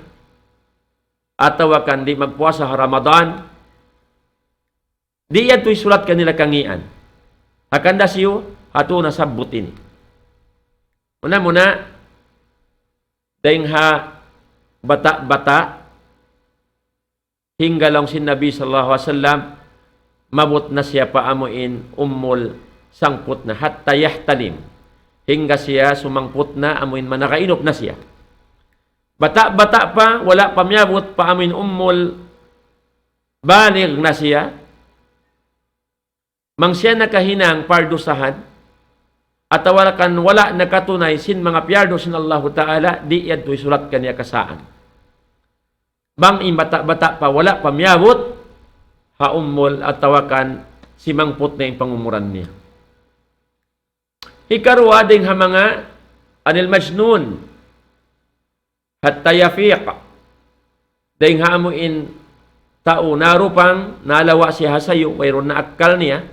atawa kan di' magpuasa ha Ramadan, di' yadtu hisulat kanila kangian. Hangkan da siyu, ha tu nasabbut ini. Muna-muna, dayn ha bata'-bata', hangga laung sin Nabi sallallahu alayhi wasallam, maabut na siya pa amu in umul sangput na, حتى يحتلم. Hangga siya sumangput na amu in managainup na siya. Bata'-bata' pa, wala' pa miyabut pa amu in umul balig na siya. Bang siya nakahinang pardusahan, atawa kan wala' nakatunay sin manga piyardu sin Allahu Ta'ala, di' yadtu hisulat kaniya kasaan. Bang in bata'-bata' pa wala' pa miyabut ha umul atawa kan simangput na in pangumuran niya. Hikaruwa dayn ha manga عن المجنون حتى يفيق. Dayn ha amu in tau narupang, nalawa' siya ha sayu, wayruun na akkal niya.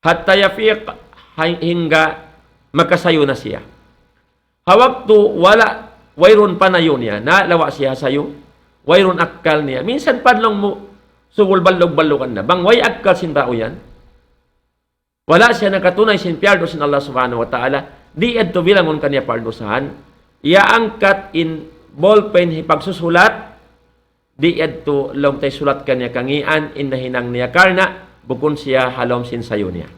حتى يفيق, hay-, hangga makasayu na siya. Ha waktu wala', wayruun panayu niya, nalawa' siya ha sayu, wayruun akkal niya. Minsan pa laung mu, subul ballug-ballugan na. Bang way akkal sin tau yan, wala' siya nakatunay sin piyardu sin Allah Subhanahu wa Ta'ala, di' yadtu bilangun kaniya pardusahan. Iyaangkat in ballpen hipagsusulat, di' yadtu laung ta hisulat kaniya kangian in nahinang niya karna' bukun siya ha lawm sin sayu niya.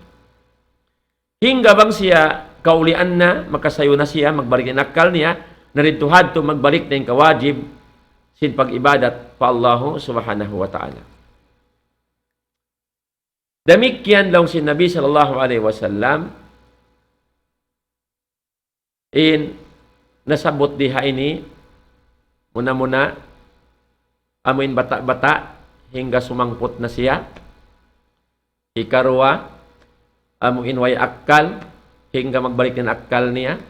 Hangga bang siya kaulian na, makasayu na siya, magbalik in akkal niya, na didtu hadtu magbalik na in kawajib sin pag-ibadat pa Allahu Subhanahu wa Ta'ala. Damikkiyan laung sin Nabi sallallahu alayhi wasallam, in nasabbut di ha ini, muna-muna, amu in bata'-bata', hangga sumangput na siya. Hikaruwa, amu in way akkal, hangga magbalik in akkal niya.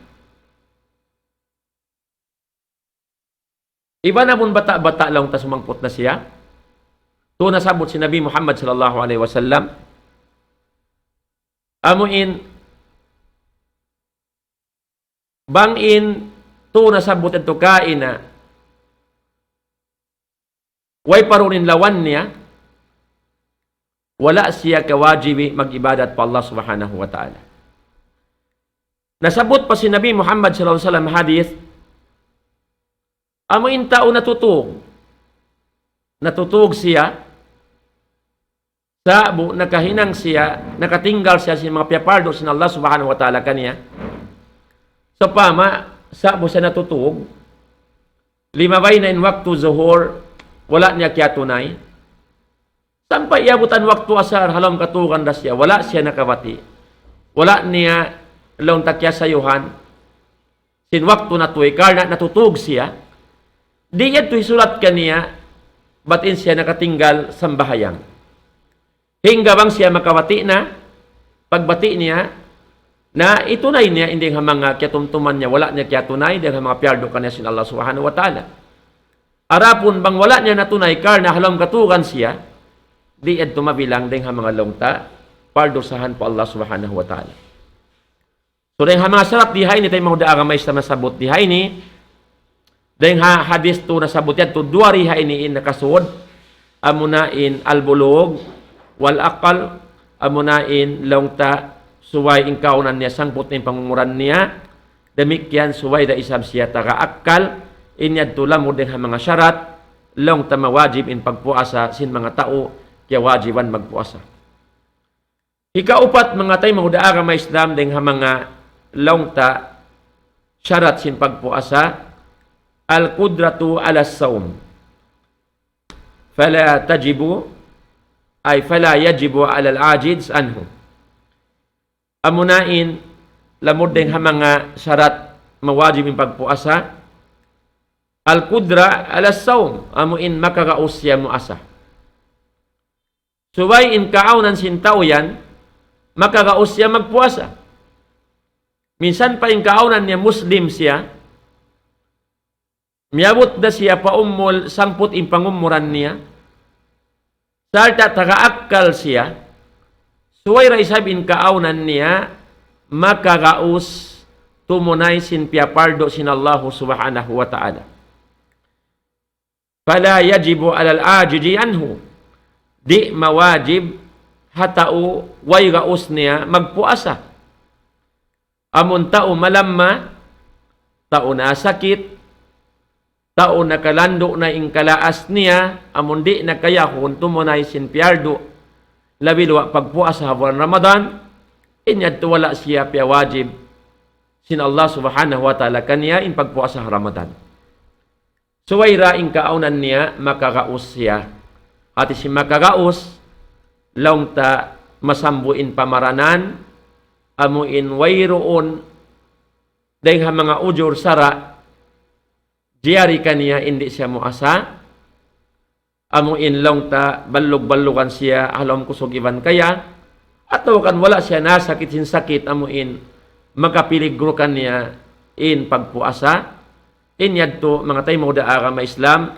Iban amun bata'-bata' laung ta sumangput na siya. Tu nasabbut sin Nabi Muhammad sallallahu alayhi wasallam, Amu in, bang in tū nasabbut yadtu kaina, way pa duun in lawan niya, wala' siya kawajibi mag-ibadat pa Allah Subhanahu wa Ta'ala. Nasabbut pa sin Nabi Muhammad sallallahu alayhi wasallam hadith, amu in tau natutug. Natutug siya, sa'bu nakahinang siya, nakatinggal siya sin manga piyapardu sin Allah Subhanahu wa Ta'ala kaniya. Sawpama, sa'bu siya natutug, limabay na in waktu zuhur, wala' niya kiyatunay. Sampay iyabutan waktu asar, ha lawm katugan da siya, wala' siya nakabati'. Wala' niya laung ta kiyasayuhan sin waktu natuy, karna' natutug siya. Di' yadtu hisulat kaniya, bat in siya nakatinggal sambahayang. Hangga bang siya makabati' na, pagbati' niya, na itunay niya in dayng ha manga kiyatumtuman niya, wala' niya kiyatunay, dayng ha manga piyardu kaniya sin Allah Subhanahu wa Ta'ala. Adapun bang wala' niya natunay karna' ha lawm katugan siya, di' yadtu mabilang dayng ha manga laung ta pardusahan pa Allah Subhanahu wa Ta'ala. So, dayng ha manga sarat di ha ini, taymanghud ha agama Islam, nasabbut di ha ini, dayng ha hadith tū nasabbut yadtu, duwa di ha ini in nakasud, amuna in al-bulugh wal aql, amuna in laung ta subay in kaunan niya sangput in pangumuran niya, damikkiyan subay da isab siya taga akkal, in yadtu lamud dayng ha manga sarat, laung ta mawajib in pagpuasa sin manga tau kiyawajiban magpuasa. Hikaupat, manga taymanghud ha agama Islam, dayng ha manga laung ta sarat sin pagpuasa, al-qudratu ala sawm. Fala tajibu, ay fala yajibu ala al-ajiz anhu. Amuna in lamud dayng ha manga sarat mawajib in pagpuasa, al-qudra ala sawm, amu in makagaus siya muasa. Subay in kaawnan sin tau yan, makagaus siya magpuasa. Minsan pa in kaawnan niya Muslim siya, miyabut da siya pa umul sangput in pangumuran niya, sarta' taga akkal siya, subay da isab in kaawnan niya, makagaus tumunay sin piyapardu sin Allahu Subhanahu wa Ta'ala. Fala yajibu alal ajizi anhu. Di' mawajib ha tau way gaus niya magpuasa. Amun tau malamma, tau nasakit, tau nakalandu' na in kalaas niya, amun di' na kayahun tumunay sin piyardu, labi luwa' pagpuasa ha bulan Ramadan, in yadtu wala' siya piyawajib sin Allah Subhanahu wa Ta'ala kaniya in pagpuasa ha Ramadan. Subay da in kaawnan niya makagaus siya. Hati sin makagaus, laung ta masambu in pamaranan, amu in wayruun dayng ha manga ujur sara', jari kaniya in di' siya muasa, amu in laung ta ballug-ballugan siya ha lawm kusug iban kaya, atawa kan wala' siya nasakit sin sakit amu in makapiligru kaniya in pagpuasa, in yadtu manga taymanghud ha agama Islam,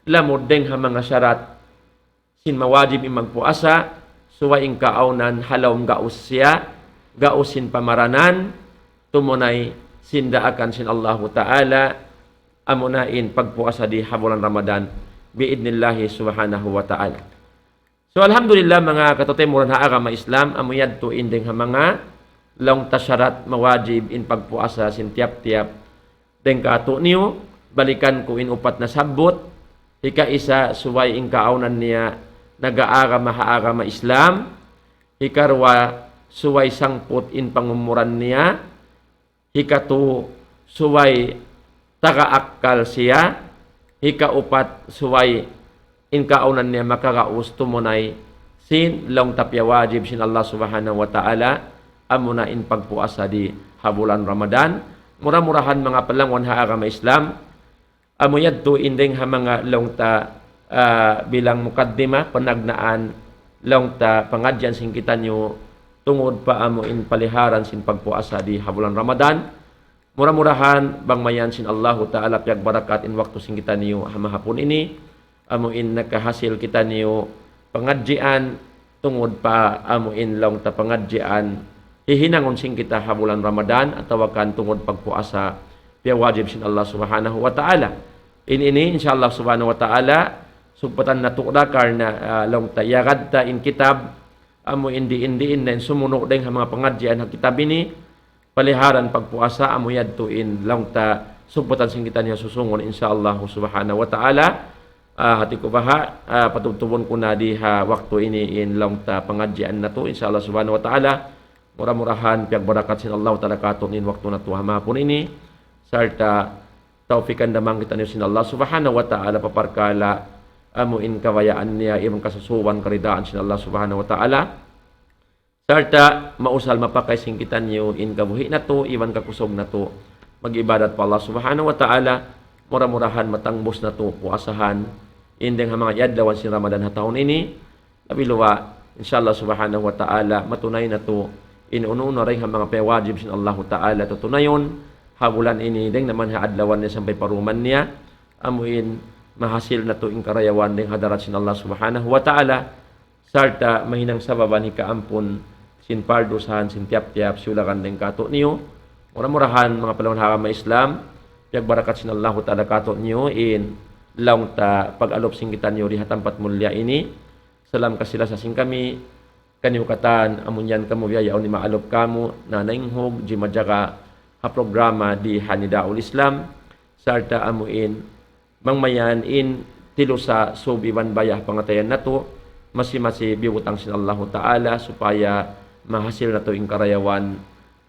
lamud dayng ha manga sarat sin mawajib in magpuasa, subay in kaawnan ha lawm gaus siya, gaus sin pamaranan, tumunay sin daakan sin Allahu Ta'ala, amuna in pagpuasa di ha bulan Ramadan, bi'idnillahi subhanahu wa ta'ala. So, alhamdulillah, manga kataymanghuran ha agama Islam, amu yadtu in dayng ha manga laung ta sarat mawajib in pagpuasa sin tiyap-tiyap dayng kātu'niyu, balikan ku in upat nasabbut, hikaisa subay in kaawnan niya nag-aagama ha agama Islam, hikaruwa subay sangput in pangumuran niya, hikatū subay taga akkal siya, hikaupat subay in kaawnan niya makagaus tumunay sin laung ta piyawajib sin Allah Subhanahu wa Ta'ala, amuna in pagpuasa di ha bulan Ramadan. Mura-murahan manga palangwan ha agama Islam, amu yadtu in dayng ha manga laung ta, ah, bilang mukaddimah, panagnaan, laung ta pangadjian sin kitaniyu, tungud pa amu in paliharan sin pagpuasa di ha bulan Ramadan. Mura-murahan, bang mayan sin Allahu Ta'ala piyagbarakat in waktu sin kitaniyu ha mahapun ini, amu in nakahasil kitaniyu pangadjian, tungud pa amu in laung ta pangadjian hihinangun sin kita ha bulan Ramadan atawa kan tungud pagpuasa piyawajib sin Allah Subhanahu wa Ta'ala. In ini, insya Allah Subhanahu wa Ta'ala, sugpatan natu' da karna', ah, laung ta, yagad ta in kitab, amu in diin-diin na in sumunu' dayng ha manga pangadjian ha kitab ini, paliharan pagpuasa, amu yadtu in laung ta sugpatan sin kitaniyu susungun, insya Allah Subhanahu wa Ta'ala. Ah, hati ku baha', ah, patubtubun ku na di ha waktu ini in laung ta pangadjian natu', insya Allah Subhanahu wa Ta'ala. Mura-murahan piyagbarakat sin Allah Ta'ala katu' in waktu natu' ha mahapun ini, sarta' tawfikan damang kitaniyu sin Allah Subhanahu wa Ta'ala pa parkala' amu in kabayaan niya iban kasusuwan karidaan sin Allah Subhanahu wa Ta'ala. Sarta' mausal mapakay sin kitaniyu in kabuhi' natu' iban kakusug natu' mag-ibadat pa Allah Subhanahu wa Ta'ala. Mura-murahan matangbus natu' puasahan in dayng ha manga adlawan sin Ramadan ha tahun ini. Labi luwa, insya Allah Subhanahu wa Ta'ala, matunay natu' in unu-unu na dayng ha manga piyawajib sin Allahu Ta'ala tutunayun ha bulan ini, dayng naman ha adlawan niya sampay pa duman niya, amu in mahasil natu' in karayawan dayng ha hadarat sin Allah Subhanahu wa Ta'ala, sarta' mahinang sababan hikaampun sin pardusahan sin tiyap-tiyap siyulakan dayng kātu'niyu. Mura-murahan, manga palangga' ha agama Islam, piyagbarakat sin Allahu Ta'ala kātu'niyu in laung ta pag-alup sin kitaniyu di ha tampat mulliya ini. Salam kasi-lasa sin kami kaniyu katan, amun yan kamu biya' yaun imaalup kamu na nainghug jimajaga ha programa di ha Nidaul Islam, sarta' amu in mangmayan in tilusa sub iban baya' pangatayan natu', masi-masi biyutang sin Allahu Ta'ala supaya mahasil natu' in karayawan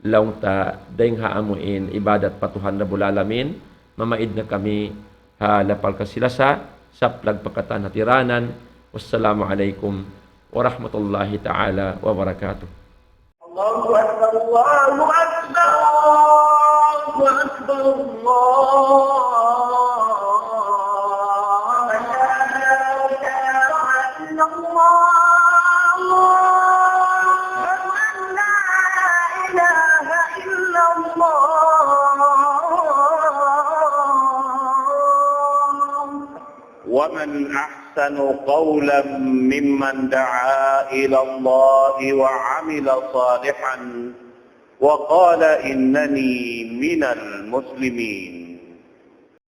laung ta dayng ha amu in ibadat pa Tuhan Rabbul Alamin, mamaid na kami ha lapal kasi-lasa, saplag pa katan hatiranan. Wassalamu alaykum warahmatullahi ta'ala wabarakatuh. الله أكبر، الله أكبر، الله أكبر، الله أكبر. لا إله إلا الله. أشهد أن لا إله إلا الله. ومن أحسن قولا ممن دعا إلى الله وعمل صالحا وقال إنني من المسلمين.